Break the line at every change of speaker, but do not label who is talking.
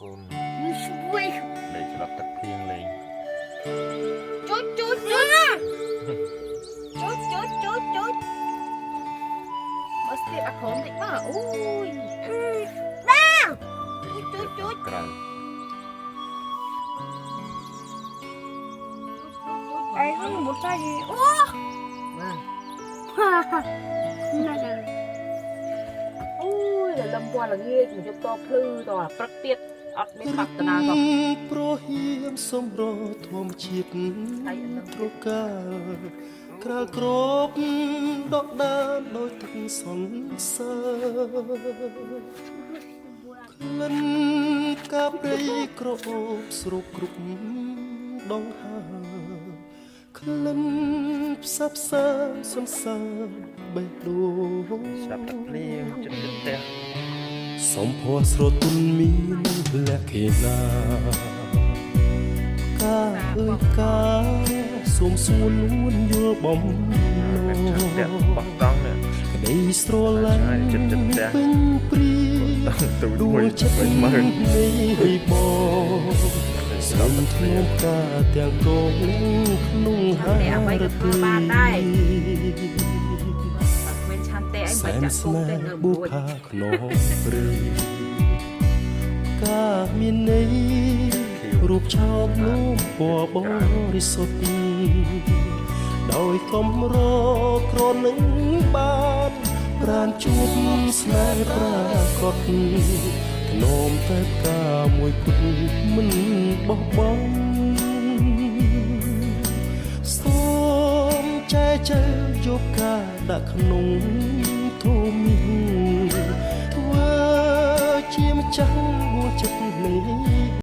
កូន
វា
លេងស្រាប់ទឹកភ្លៀងលេង
ជូចជូចជូចជូចជូចជូចជូច
មើលស្ទាបអាក្រមតិចមើលអូយ
ដាជូចជូច
ក្រៅ
អេមួយតែអូ
បាទ
ណាស់
អូយលំពណ៌ល្ងាចមកយកតភ្លឺតព្រឹកទៀតអត់មានបាក់តាណាសោះ
ប្រហៀមសំរធម្មជាតិត្រកាក្រាលក្របដកដានដោយទឹកសន្សើក្លិនកាព្រៃក្រអូបស្រូបគ្រប់ដងហើក្លិនផ្សះផ្សាសន្សើបេះដូង
ស្រាប់ទឹកភ្លៀងចិត្តចិត្តផ្ទះ
សំភ័ស្រទុនមានលក្ខិណាកាអើយកាសូមសួននួនយល់បំ
បែប
ណ
ឆាប់ផ្ទះ
ង
បោះតង់នេះ
ក្តីស្រឡាញ់
ចិត្តចិត្តផ្ទះ
ពេញព្រា
តង់ទូច
ដួ
មួយ
ងចិត្ត
មួយម៉ឺន
នៃបងសូមធ្នមកាទាំងកងក្នុងហា
តែអ្វី
រ
ក៏ធ្វើ
តី
បានដែរ អត់មានឆន្ទៈអី
សែ
មិន
នស្នេ
ចាក់គុកទេ
ហ៍បុ
នៅរួច
ផាខ្នងព្រៃកាមានន័យរូបឆោមលំពណ៌បរិសុទ្ធដោយកំរក្រនឹងបានប្រានជួបស្នេហ៍ប្រាកដធ្នមតែផ្កាមួយគត់មិនបោះបង់សូមចែចែយកការដាក់ក្នុងធូមីធ្វើជាម្ចាស់បួលចិត្ត